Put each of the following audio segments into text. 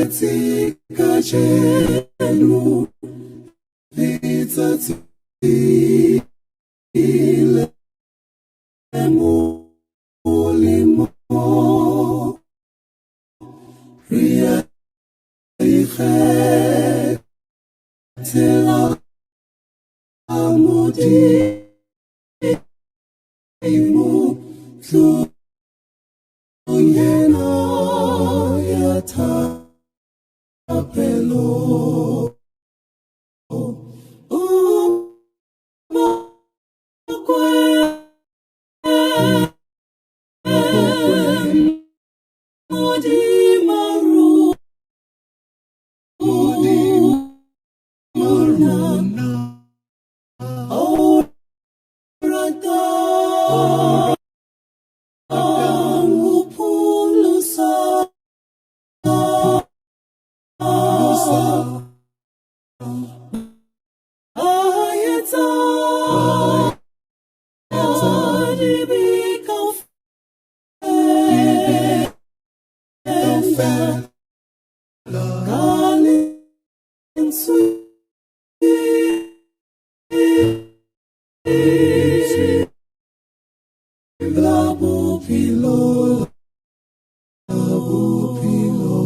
Letsatsi kajeno, letsatsi le molemo, re a ikgethela Modimo tlung ena ya thapelo. O bokwe Modimo rona, o ratang ho pholosa, a etsa dibe kaofela ka lentswe la bophelo, la bophelo.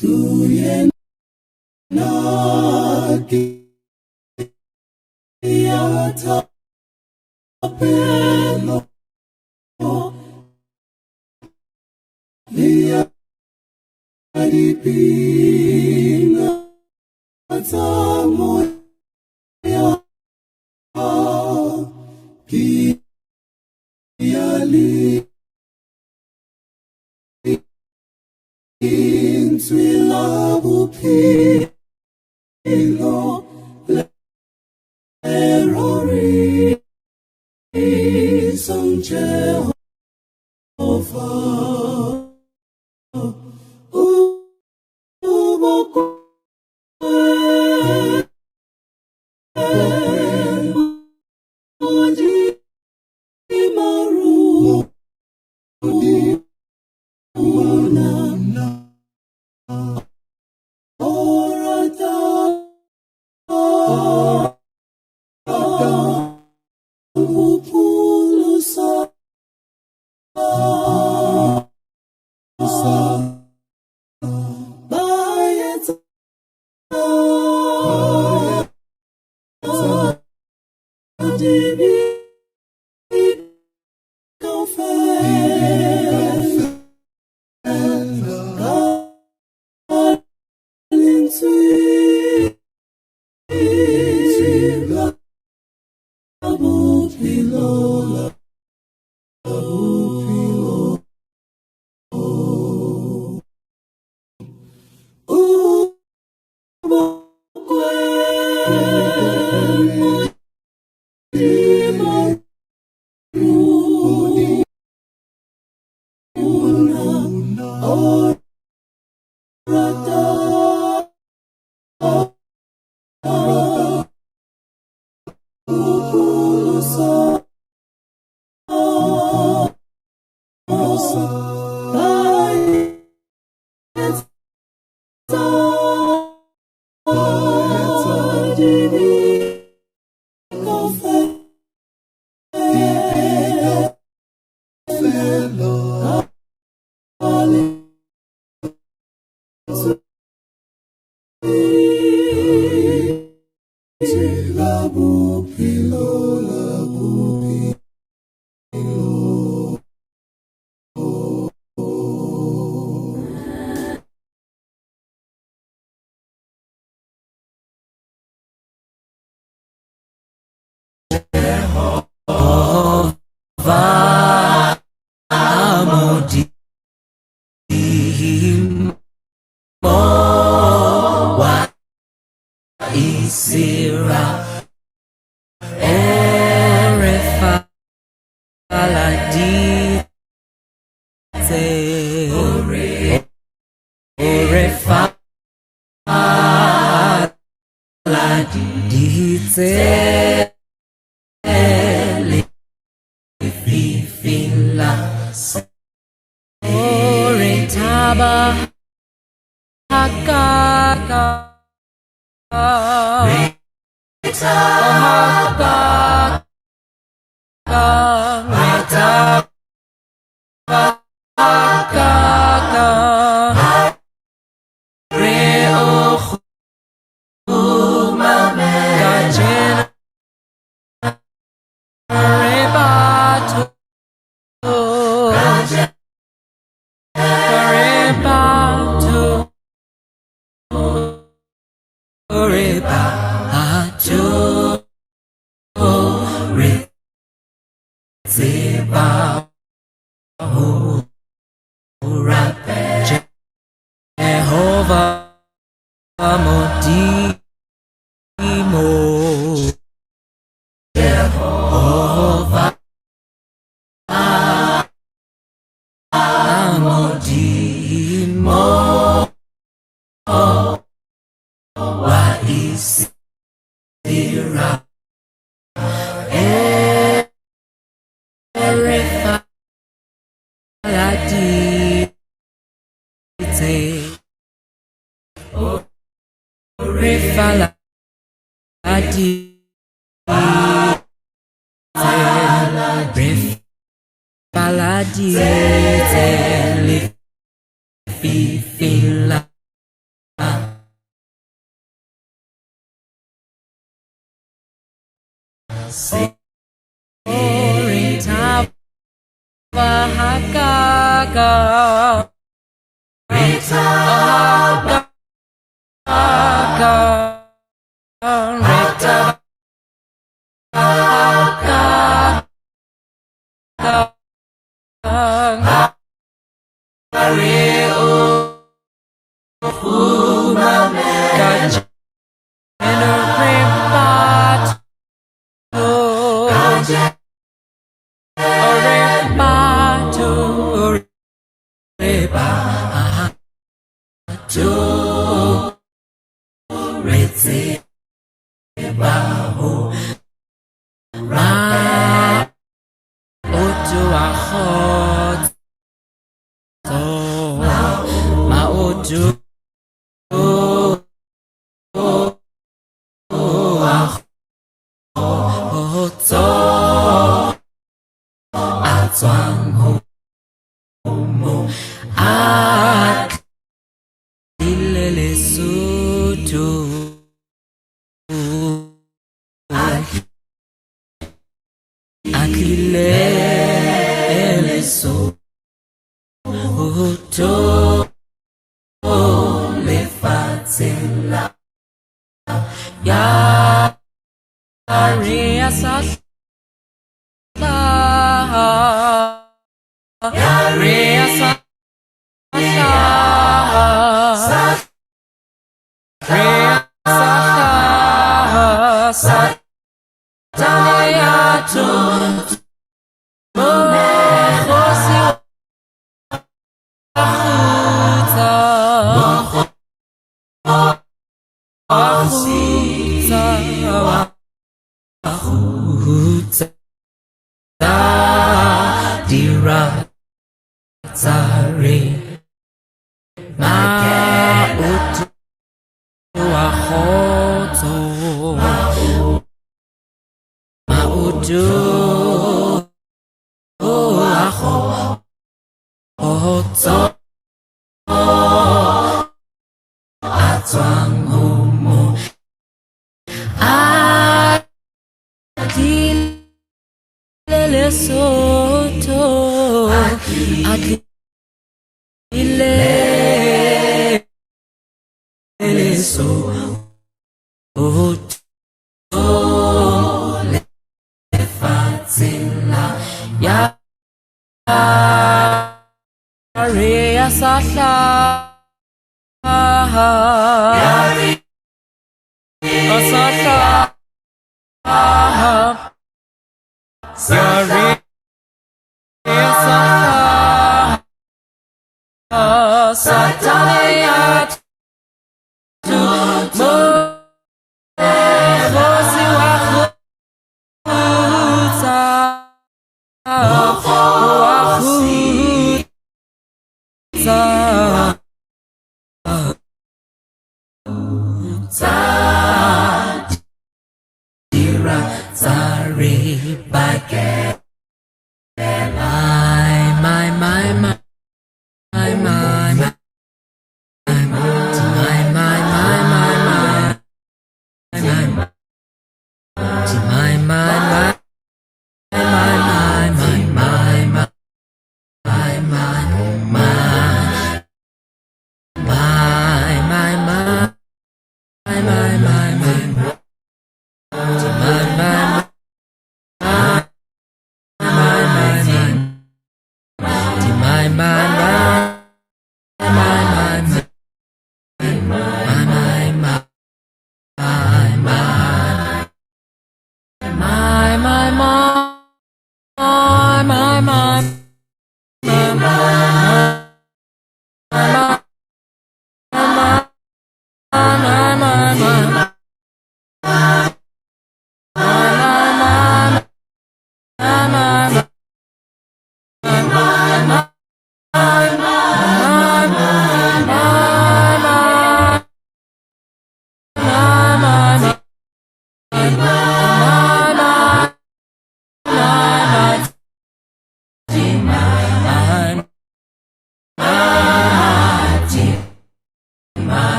Tlung ena ke ya thapelo, le ya dipina tsa moya, ke ya lentswe la bophelo le rorisang Jehova. O bokwe Modimo rona, o ratang ho pholosa, ba etsang dibe kaofela ka lentswe la bophelo, la bophelo. O bokwe Modimo rona, o ratang ho pholosa, ba etsang dibe kaofela ka lentswe la bophelo, la bophelo. Jehova Modimo wa Isira, ere faladitse, ore faladitse lefifing la hakaka Jehovah Modimo, Jehovah Modimo wa Israel,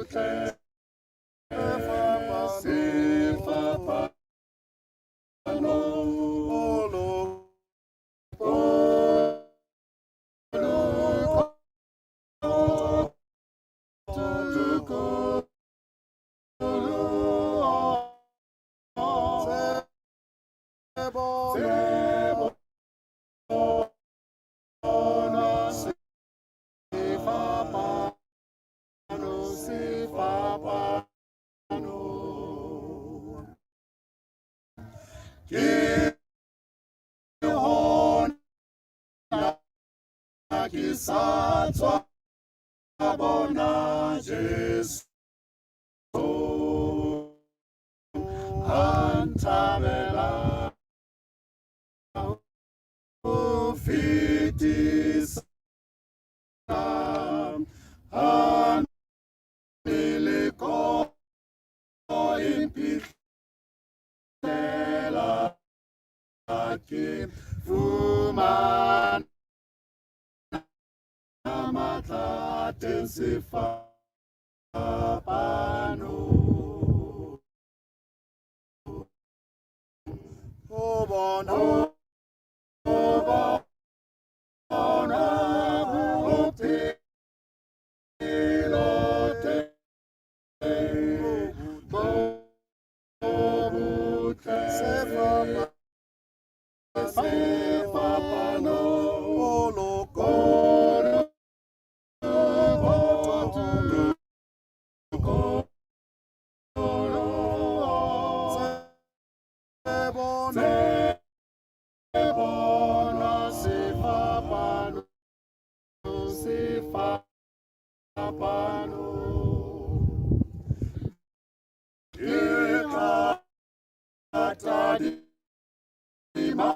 Okay. Bona sefapano, sefapano. Ke hona ke sa tswa bona Jesu a nthabela ho fetisa, ha meleko e mphihlela, ke fumana matla a teng sefapano. Ho bona, ho bona bophelo teng bo botle, sefapano, poloko, bona sefapano, sefapano. Ke tla tadima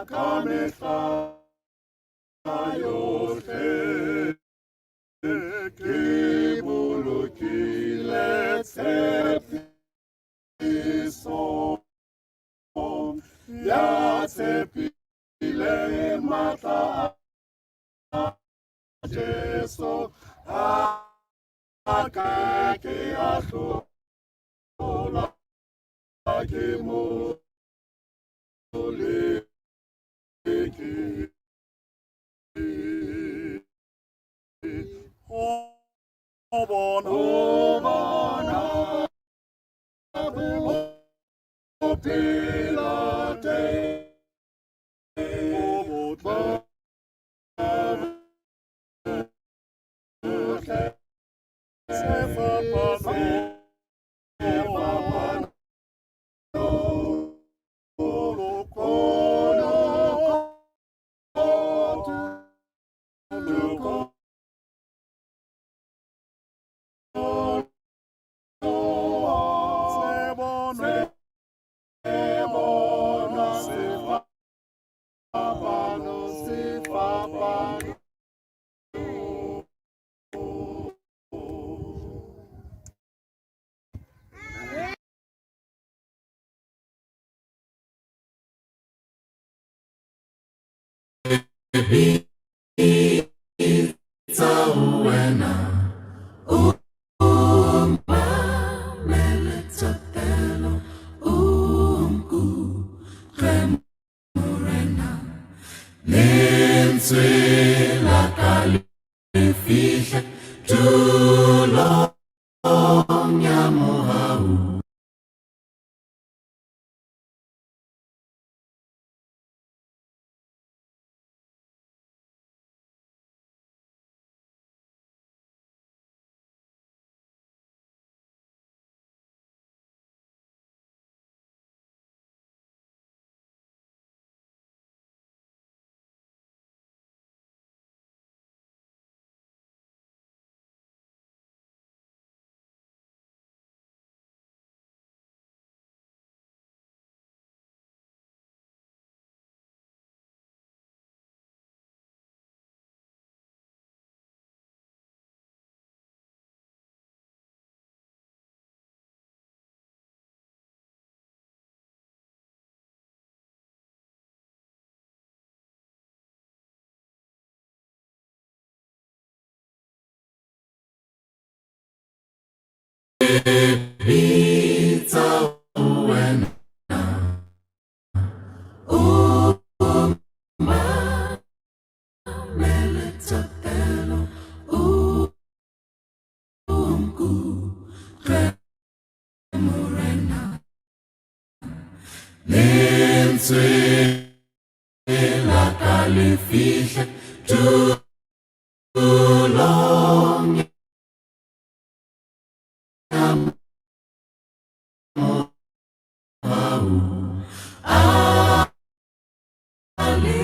ka mehla yohle, ke bolokile tshepiso ya tshepile matla a Jesu, a ka ke a hlola ke moleki. Ho bona, ho bona bophelo teng bo botle, sefapano, poloko, toloko, bona sefapano, sefapano. Bitsa wena o mamele thapelo, o nkutlwe Morena, lentswe la ka le fihle tulong ya mohau. Bitsa wena o mamele thapelo, o nkutlwe Morena, Lentswe la ka le fihle tulong ya mohau, a le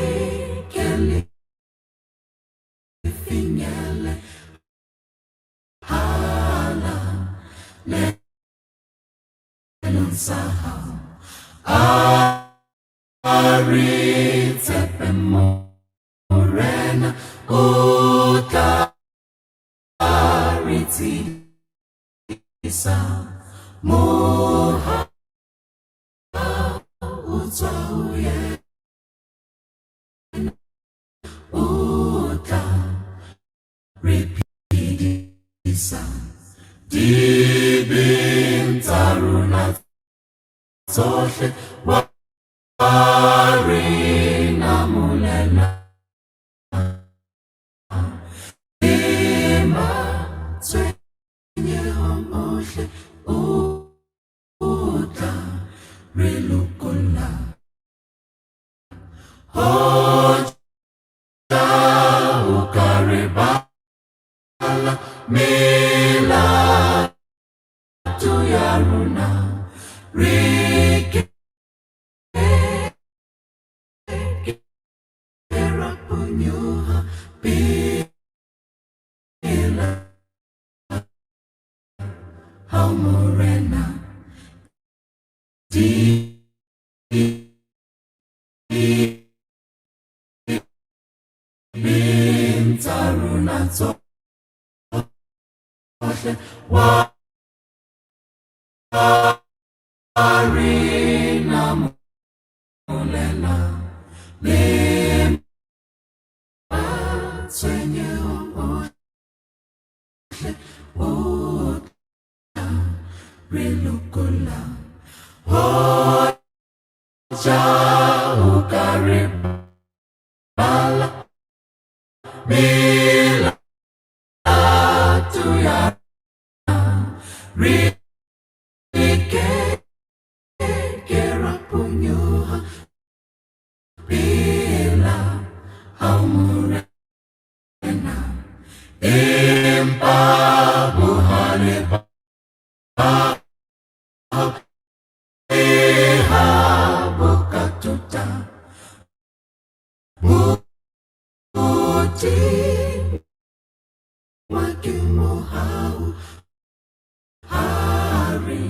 ke le finyelle hala lelong sa hao. A re tshepe Morena, o tla re tshedisa. Mohau o tswa ho yena, o tla re phedisa. Dibeng tsa rona tsohle wa re namolela. Le matshwenyehong ohle o tla re lokolla. Hoja o ka re bala melato ya rona, re ke ke ra phonyoha pela hao Morena. Dibeng tsa rona tsohle wa re namolela. Le matshwenyehong ohle o tla re lokolla. Hoja o ka re bala melato ya re ke ke ra phonyoha pela hao Morena. Empa bohale ba hao leha bo ka tota, bo tingwa ke mohau, ha re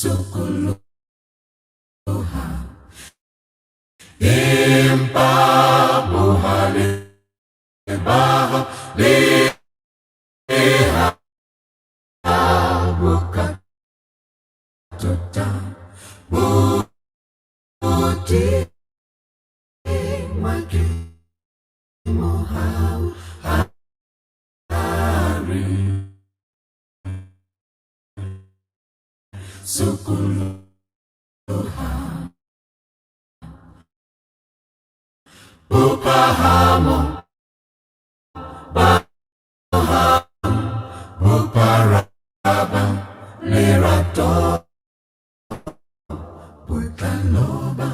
sokoloha. Empa bohale ba hao leha bo ka tota, bo tingwa ke mohau, ha re sokoloha. Bophahamo ba hao bophara ba lerato, botlalo ba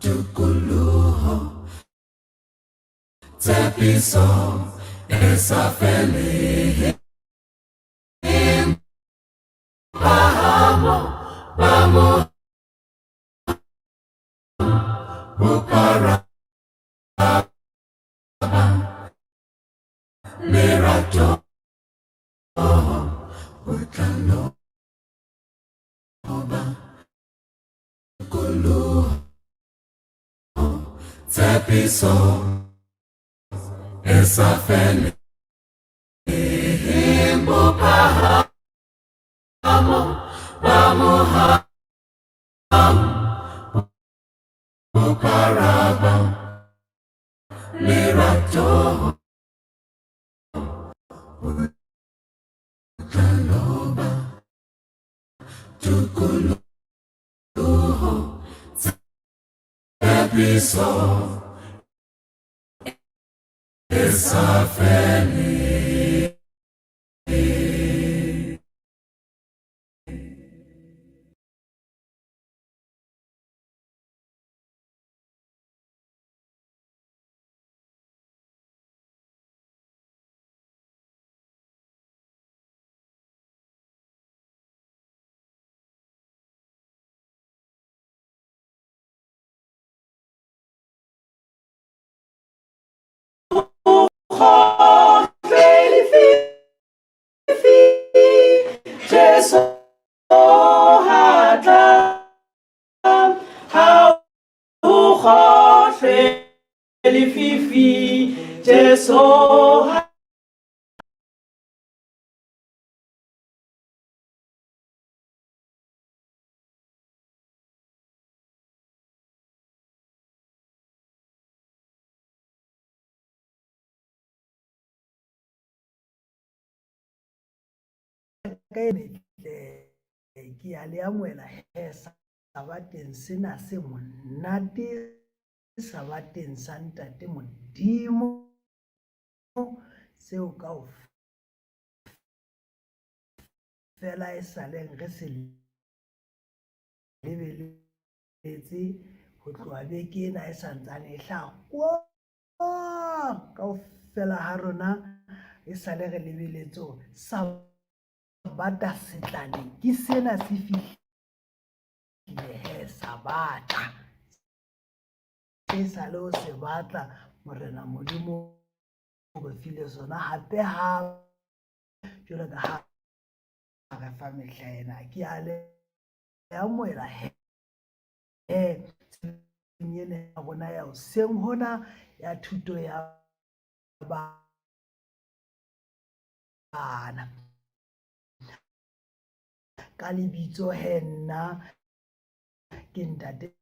tokoloho, tshepiso e sa feleng. Phahamo ba mohau bophara ba lerato, botlalo ba tokoloho, tshepiso e sa feleng. Bophahamo ba mohau bophara ba lerato, botlalo ba tokoloho, tshepiso e sa feleng. Jesu ha tla, ha ho kgohlwe lefifi. Jesu ha Ka e metle ke ya le amohela he sabateng sena se monate, sabateng sa Ntate Modimo seo kaofela e saleng re se lebeletse ho tloha beke ena e santsane e hlaha kwa kaofela ha rona e sale re lebeletse hore sabata setlane ke sena se fihlile he. Sabata e sale o se batla, Morena Modimo o re file sona hape ha jwalo ka ha re fa mehla ena. Ke a le amohela he ena ya rona ya hoseng hona ya thuto ya bana. Ka lebitso he nna ke Ntate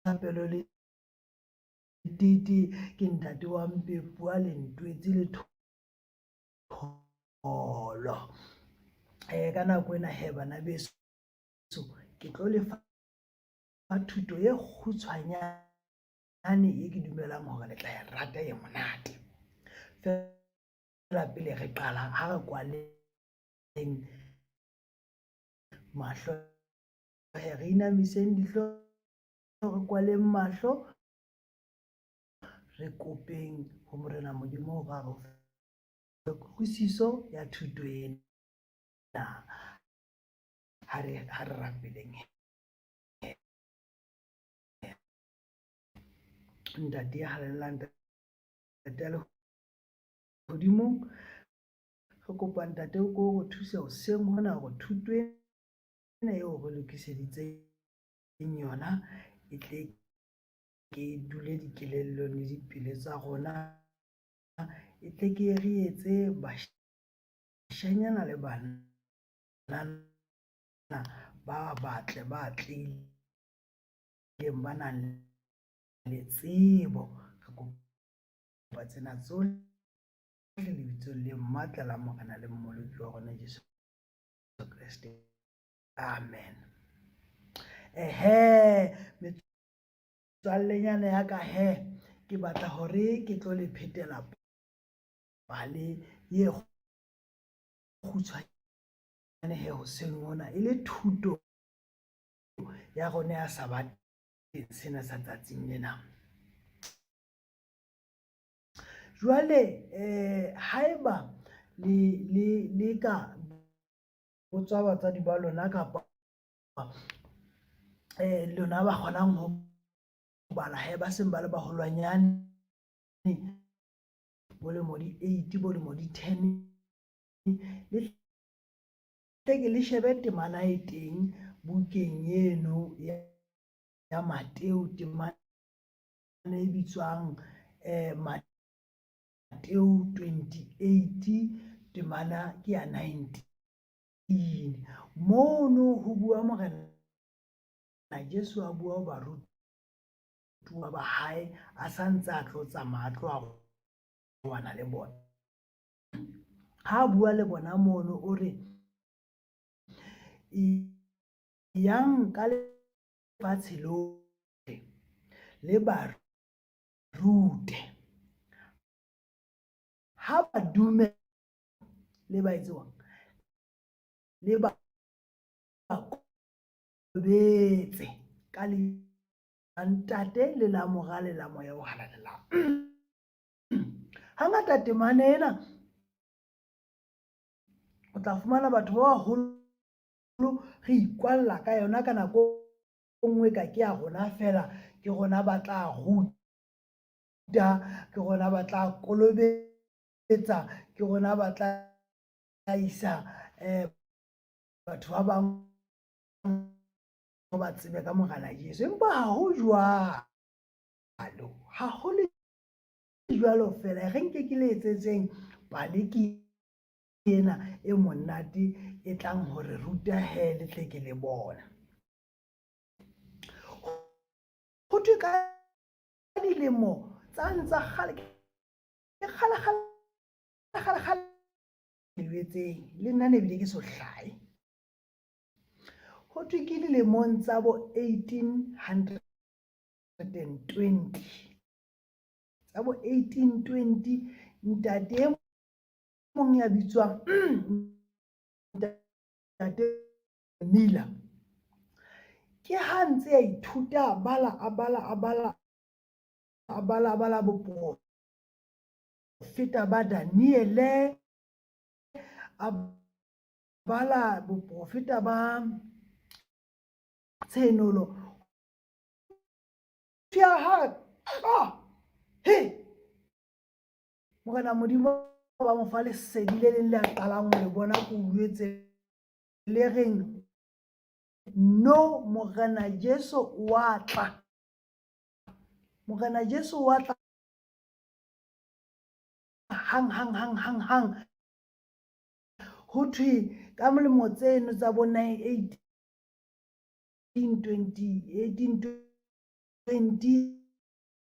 Thapelo le Titi, ke ntate wa Mpepua le Ntwetsi le Tholo. Ka nako ena he bana beso ke tlo le fa thuto e kgutshwanyane e ke dumelang hore le tla e rata e monate. Fela pele re qala, ha re kwaleng mahlo, he re inamiseng dihlooho, re kwaleng mahlo, re kopeng ho Morena Modimo hore a re fe kutlwisiso ya thuto ena. Ha re rapeleng. Ntate ya halalelang, Ntate ya lehodimong, re kopa Ntate o ko re thuse hoseng hona hore thuto ena eo re lokiseditseng yona e tle ke dule dikelellong le dipelo tsa rona, e tle ke re etse bashanyana le banana ba batle, ba atlehileng, ba nang le tsebo. Re kopa tsena tsohle lebitsong le matla la Morena le Mmoloki wa rona Jesu Kreste. Amen. Ehe, metswallenyana ya ka he, ke batla hore ke tlo le phetela pale ye kgutshwanyane he hoseng hona, e le thuto ya rona ya sabateng sena sa tsatsing lena. Jwale haeba le le le ka botswa batswadi ba lona kapa lona ba kgonang ho bala he ba seng ba le baholwanyane bo lemo di 8 bo lemo di 10, le tle ke le shebe temana e teng bukeng eno ya Mateo, temana e bitswang Mateo 28 temana ke ya 19. Mono ho bua Morena Jesu, a bua ho barutuwa ba hae a sa ntse a tlo tsamaya, a tlo arohana le bona. Ha a bua le bona mono o re, yang ka lefatshe lohle le ba rute, ha ba dumela le ba etse jwang, le ba kolobetse ka la Ntate le la Mora le la Moya o Halalelang. Hangata temana ena o tla fumana batho ba baholo re ikwalla ka yona ka nako e nngwe, ka ke ya rona fela, ke rona ba tla ruta, ke rona ba tla kolobetsa. jwetsa ke rona ba tla isa batho ba bang ba tsebe ka Morena Jesu. Empa ha ho jwalo, ha ho le jwalo fela. Re nke ke le etsetseng pale ke ena e monate e tlang ho re ruta he le tle ke le bona. Ho thwe ka dilemo tsane tsa kgale, ke kgale kgale kgale kgale lebetseng le nna ne bile ke so hlahe. Ho thwe ke dilemong tsa bo 1820, tsa bo 1820, ntate e mong ya bitswang ntate Miller ke ha ntse a ithuta, a bala a bala a bala a bala a bala boprofeta ba Daniele, a bala boprofeta ba Tshenolo. Ha he Morena Modimo ba mo fa lesedi le leng le a qalang ho le bona, ko jwetse le reng no, Morena Jesu wa tla, Morena Jesu wa tla hang hang hang hang hang. Ho thwe ka molemo tseno tsa bo 1820, 1820,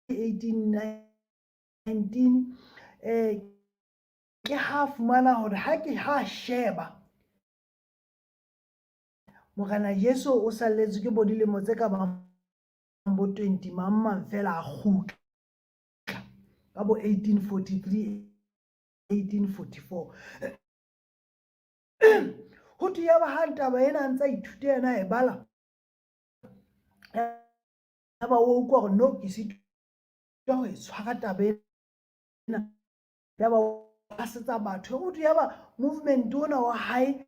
1819, ke ha fumana hore ha ke ha sheba Morena Jesu o salletswe ke bo dilemo tse ka bang bo 20 mang mang fela a kgutla ka bo 1843, 1844. Ho thwe ya ba ha taba ena a ntse a ithuta yena a e bala, ya ba o utlwa hore no, ke sitwa ho e tshwara taba ena. Ya ba o asetsa batho. Ho thwe ya ba movement ona wa hae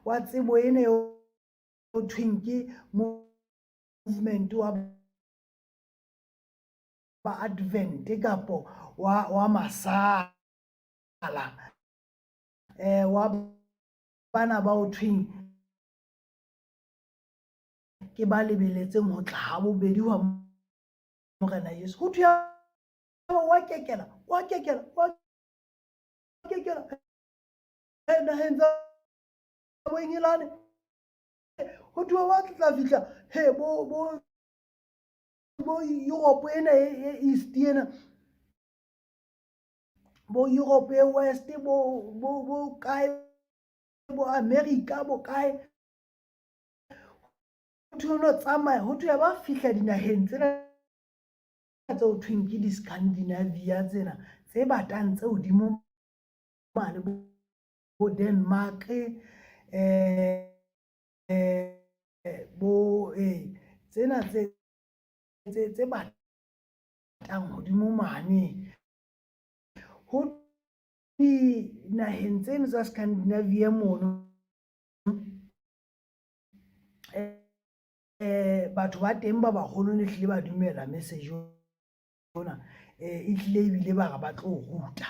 wa tsebo ena eo ho thweng ke movement wa ba Advent kapo wa masala, wa bana ba ho thweng ke ba lebeletseng ho tla ha bobedi hwa Morena Jesu. Ho thwe wa kekela, wa kekela, wa kekela naheng tsa bo Engelane. Ho thwe wa tla fihla he bo bo bo Europe ena e East ena, bo Europe e West, bo bo bo kae, bo America, bo kae. Ho thwe no tsamaya, ho thwe ba fihla dinaheng tsena tse ho thweng ke di-Scandinavia tsena tse batang tse hodimo mane, bo Denmark, bo tsena tse tse tse batang hodimo mane. Ho dinaheng tseno tsa Scandinavia mono, batho ba teng ba baholo ne hlile ba dumela message ona, e hlile ebile ba re ba tlo ruta,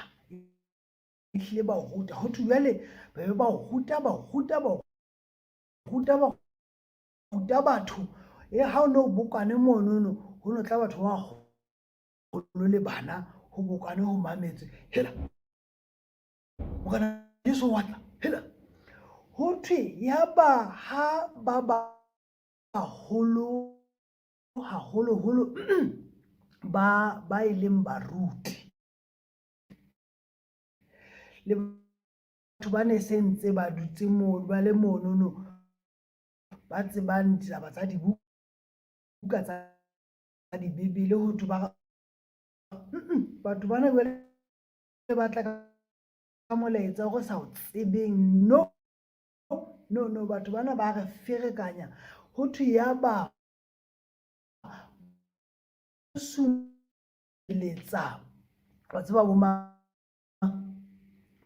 ehlile ba ruta. Ho thwe jwale ba be ba ruta, ba ruta, ba ruta, ba ruta batho. E ha o no bokane monono, ho no tla batho ba baholo le bana, ho bokane ho mametswe, hela Morena Jesu wa tla, hela. Ho thwe yaba ha ba baholo haholoholo ba e leng baruti le batho ba ne se ntse ba dutse mono, ba le monono, ba tsebang ditaba tsa dibuka tsa dibibele, ho thwe ba batho bana jwale ba tla ka molaetsa o re sa o tsebeng. No no no, batho bana ba re ferekanya. Ho thwe ya ba sumeletsa, wa tseba bo mang,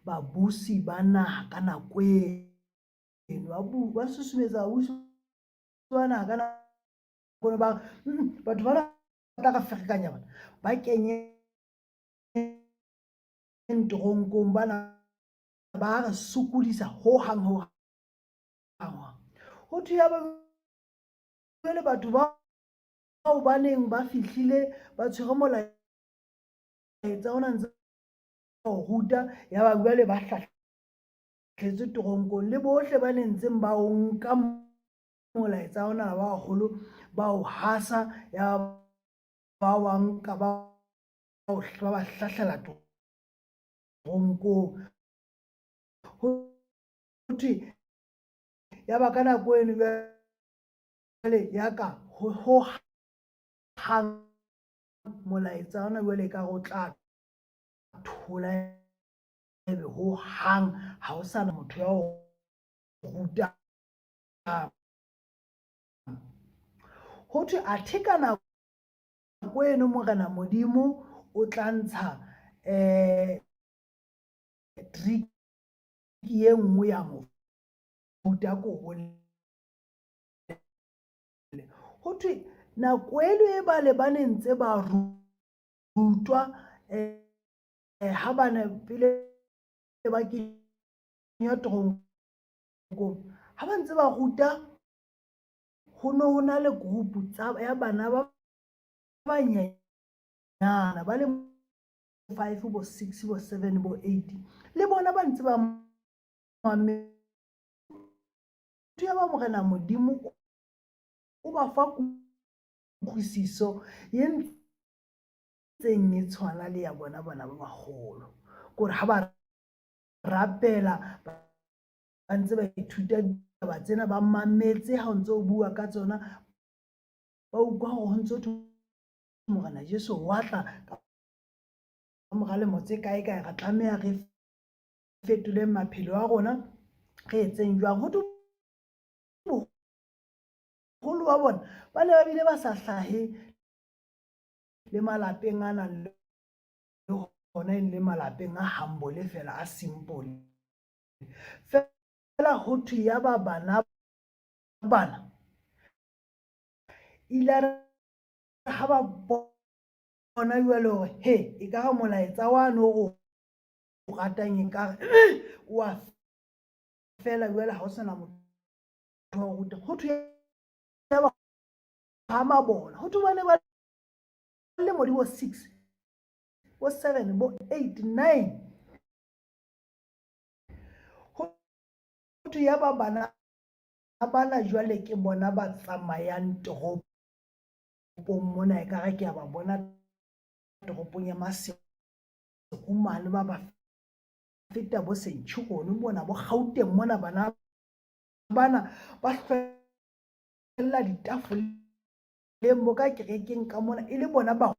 babusi ba naha ka nako eno, ba susumetsa babusi ba naha ka nako eno, ba batho bana ba tla re ferekanya, bana ba kenye teronkong bana ba re sokodisa hohang hohang. Ho thwe ya ba jwale batho bao ba neng ba fihlile ba tshwere molaetsa ona ntse o ruta, ya ba jwale ba hlahletswe teronkong le bohle ba ne ntseng ba o nka molaetsa ona ba baholo ba o hasa, ya ba wa nka ba ba hlahlela teronkong. Ho thwe ya ba ka nako eno jwale ya ka ho hang molaetsa ona jwale ekare o tla thola, ebe ho hang ha ho sana motho ya o rutang. Ho thwe athe ka nako eno Morena Modimo o tla ntsha trick e nngwe ya mofuta ko bolele. Ho thwe nako eno e bale ba ne ntse ba rutwa ha ba ne pele ba kenywa teronkong, ha ba ntse ba ruta ho no ho na le group tsa ya bana ba banyenyana ba le 5 bo 6 bo 7 bo 8, le bona ba ntse ba mametse. Ya ba Morena Modimo o ba fa kutlwisiso e ntseng e tshwana le ya bona bana ba baholo, kore ha ba rapela ba ntse ba ithuta ditaba tsena, ba mametse ha o ntse o bua ka tsona, ba utlwa hore ho ntso thwe Morena Jesu wa tla ka mora lemo tse kae kae, re tlameha re fetoleng maphelo a rona, re etseng jwang. Ho thwe boholo ba bona ba ne ba bile ba sa hlahe le malapeng a nang le hona, e le malapeng a humble fela a simple fela. Ho thwe ya ba bana bana ile ha ba bona jwale hore he ekare molaetsa wane o o ratang ekare wa fela jwale, ha o sana motho wa ho ruta. Ho thwe ya ba ha mabona, ho thwe ba ne ba le mo di bo 6 bo 7 bo 8 9. Ho thwe ya ba bana bana jwale ke bona ba tsamayang toropong mona, ekare ke a ba bona toropong ya Maseru mane, ba ba feta bo Centurion mona, bo Gauteng mona, bana bana ba hlwella ditafoleng bo ka kerekeng ka mona, e le bona ba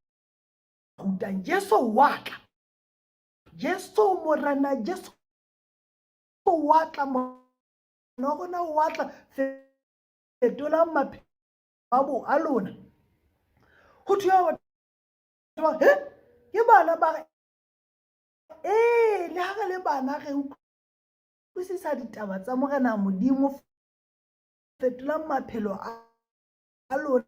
rutang Jesu wa tla, Jesu Morena Jesu wa tla, Morena wa rona wa tla, fetolang maphelo a bo a lona. Ho thwe batho ba he ke bana ba re ee, le ha re le bana re utlwisisa ditaba tsa Morena Modimo, fetolang maphelo a lona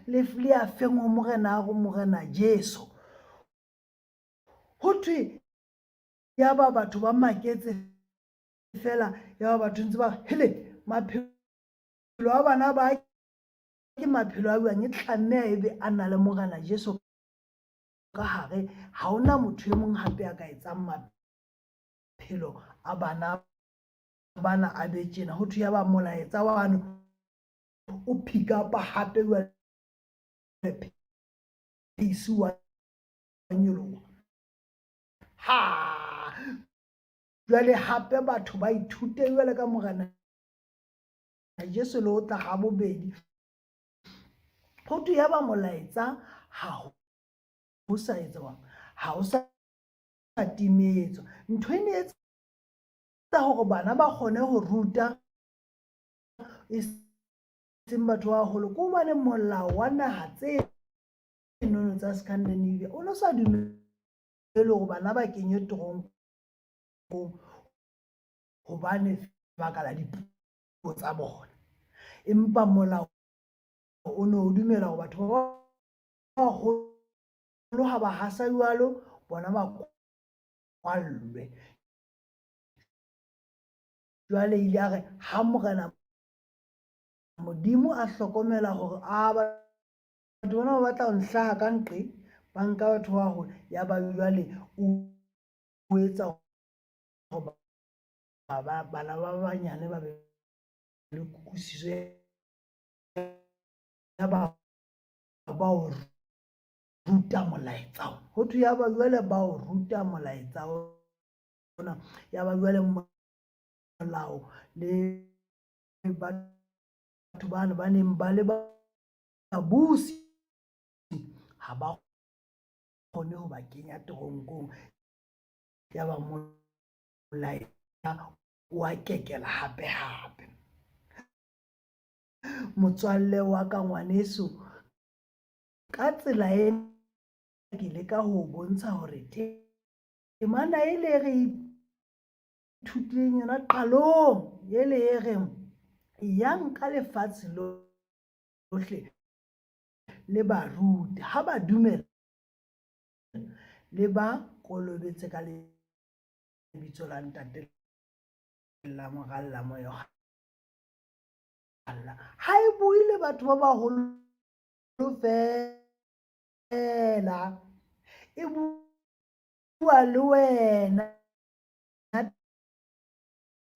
le a feng ho Morena ho Morena Jesu. Ho thwe ya ba batho ba maketse fela, ya ba batho ntse ba hele maphelo a bana ba ke maphelo a jwang, e tlameha ebe a na le Morena Jesu ka hare, ha hona motho e mong hape a ka etsang maphelo a bana bana a be tjena. Ho thwe ya ba molaetsa wane o pick up hape jwale pace wa nyoloha. Ha jwale hape batho ba ithute jwale ka Morena Jesu le ho tla ha bobedi. Ho thwe ya ba molaetsa ha ho sa etswang, ha ho sa timetswa. Ntho e ne etsa hore bana ba kgone ho ruta e seng batho ba baholo ke hobane molao wa naha tse nono tsa Scandinavia o no sa dumele hore bana ba kenywe teronkong hobane baka la dipuo tsa bona, empa molao o no dumela hore batho ba baholo ha ba hasa jwalo, bona ba kwallwe. Jwale ile a re ha Morena Modimo a hlokomela hore a batho bana ba batla ho nhlaha ka nqe, ba nka batho ba baholo, ya ba jwale o etsa hore bana ba banyane ba be le kutlwisiso ya ba o ruta molaetsa ona. Ho thwe ya ba jwale ba o ruta molaetsa ona, ya ba jwale molao le batho bano ba neng ba le babusi ha ba kgone ho ba kenya teronkong. Ya ba molaetsa wa kekela hape hape. Motswalle wa ka ngwaneso, ka tsela ena ke leka ho bontsha hore temana e le re ithutileng yona qalong, ele e reng yang ka lefatshe lohle le ba rute, ha ba dumela le ba kolobetse ka lebitso la Ntate la Mora la Moya o Halalelang. Ha e bue le batho ba baholo feela, e bua le wena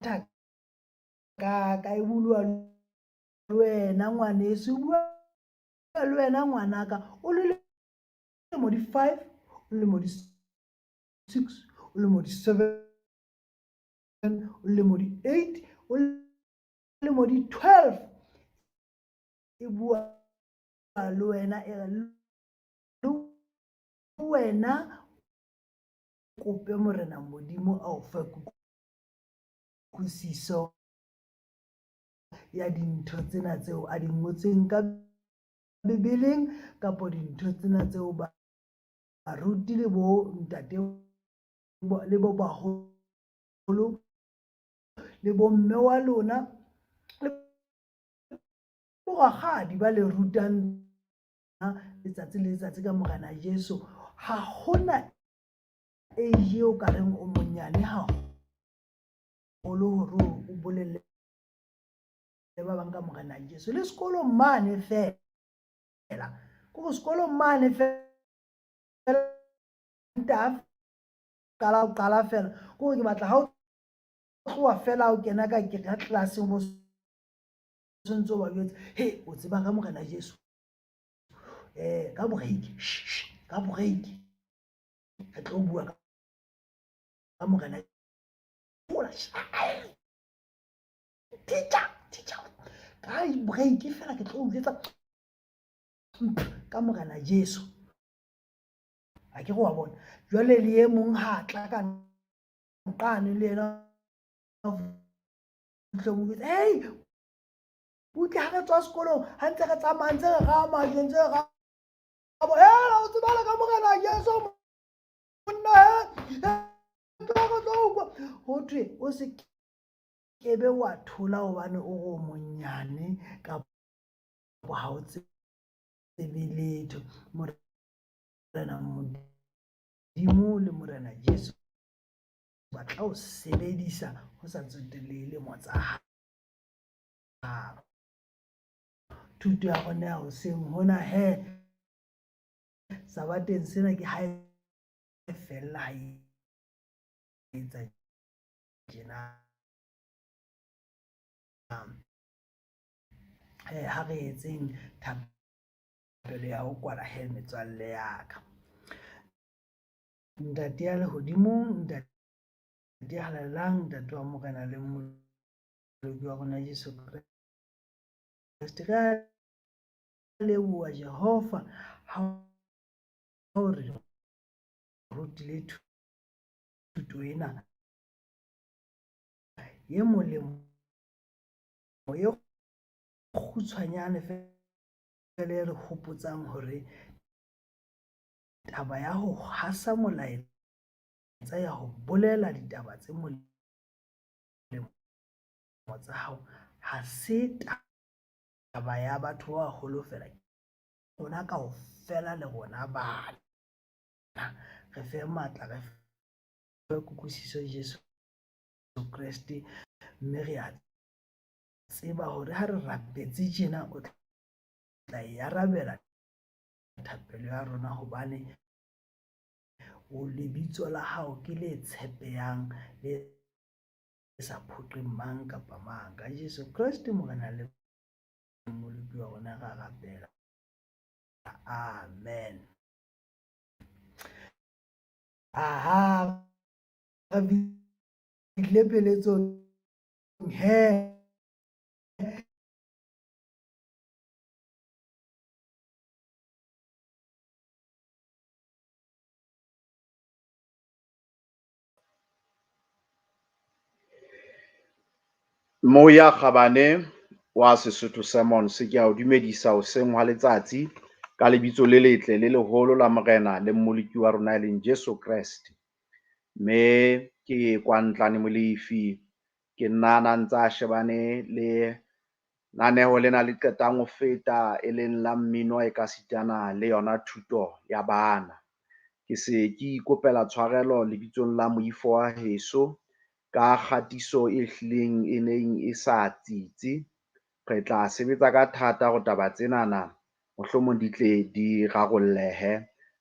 thaka, e bua le wena ngwaneso, e bua le wena ngwanaka. O le lemo di 5, o le lemo di 6, o le lemo di 7, o le lemo di 8, o le lemo di 12. E bua le wena, e re le wena kope Morena Modimo a o fe kutlwisiso ya dintho tsena tseo a di ngotseng ka Bibeleng, kapa dintho tsena tseo baruti le bo ntate le bo baholo le bo mme wa lona le bo rakgadi ba le rutang letsatsi le letsatsi ka Morena Jesu. Ha hona age eo ka reng o monyane haholo hore o bolelle ba bang ka Morena Jesu. Le sekolong mane feela, kore sekolong mane feela nta qala o qala feela, kore ke batla ha o tloha feela o kena ka ke ka classeng bo sentse o ba jwetsa, he o tseba ka Morena Jesu, ka break, ka break re tlo bua ka Morena. Teacher, teacher, ka break fela ke tlo jwetsa ka Morena Jesu. A ke go wa bona. Jwale le e mong ha tla ka nqane le yena fihle mo jwetsa, hey, butle ha re tswa sekolong, ha ntse re tsamaya, ntse re raya majwe, ntse re raya bo, hey, o tsebala ka Morena Jesu monna, he, re tlo utlwa. Ho thwe o se kebe wa thola hobane o re o monyane kapa ha o tsebe letho. Morena Modimo le Morena Jesu ba tla o sebedisa ho sa tsotellehe lemo tsa hao. Thuto ya rona ya hoseng hona he sabateng sena ke ha e fella ha e etsa tjena. Ha re etseng thapelo ya ho kwala he metswalle ya ka. Ntate ya lehodimong, Ntate ya halalelang, Ntate wa Morena le Mmoloki wa rona Jesu Kreste, re a leboha Jehova ha o re rutile thuto ena ye molemo e kgutshwanyane fela e re hopotsang hore taba ya ho hasa molaetsa, ya ho bolela ditaba tse molemo tsa hao, ha se taba ya batho ba baholo fela, rona kaofela le rona bana. Re fe matla, re fe kutlwisiso Jesu Kreste, mme re a tseba hore ha re rapetse tjena o tla e arabela thapelo ya rona, hobane o lebitso la hao ke le tshepehang, le sa phoqeng mang kapa mang. Ka Jesu Kreste Morena le Mmoloki wa rona ra rapela. Amen. Aha, re fihlile pheletsong he. Moya Kgabane wa Sesotho Sermons, ke a o dumedisa hoseng hwa letsatsi ka lebitso le letle le leholo la Morena le Mmoloki wa rona e leng Jesu Kreste. Mme ke Kwantlane Molefi, ke nna na ntsa shebane le naneho lena le qetang ho feta e leng la mmino e ka sitana le yona thuto ya bana. Ke se ke ikopela tshwarelo lebitsong la moifo wa heso ka kgatiso e hlileng e neng e sa tsitsi. Re tla sebetsa ka thata hore taba tsenana mohlomong di tle di rarollehe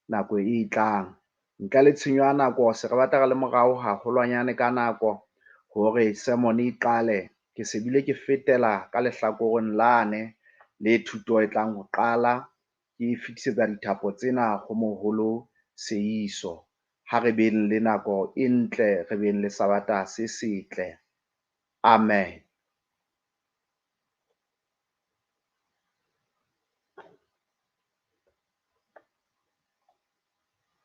nako e tlang. Ntle le tshenyo ya nako, se re batla re le morao haholwanyane ka nako hore sermon e qale. Ke se bile ke fetela ka lehlakoreng lane le thuto e tlang ho qala, ke fetisetsa dithapo tsena ho moholo Seiso. Ha re beng le nako e ntle, re beng le Sabata se setle. Amen.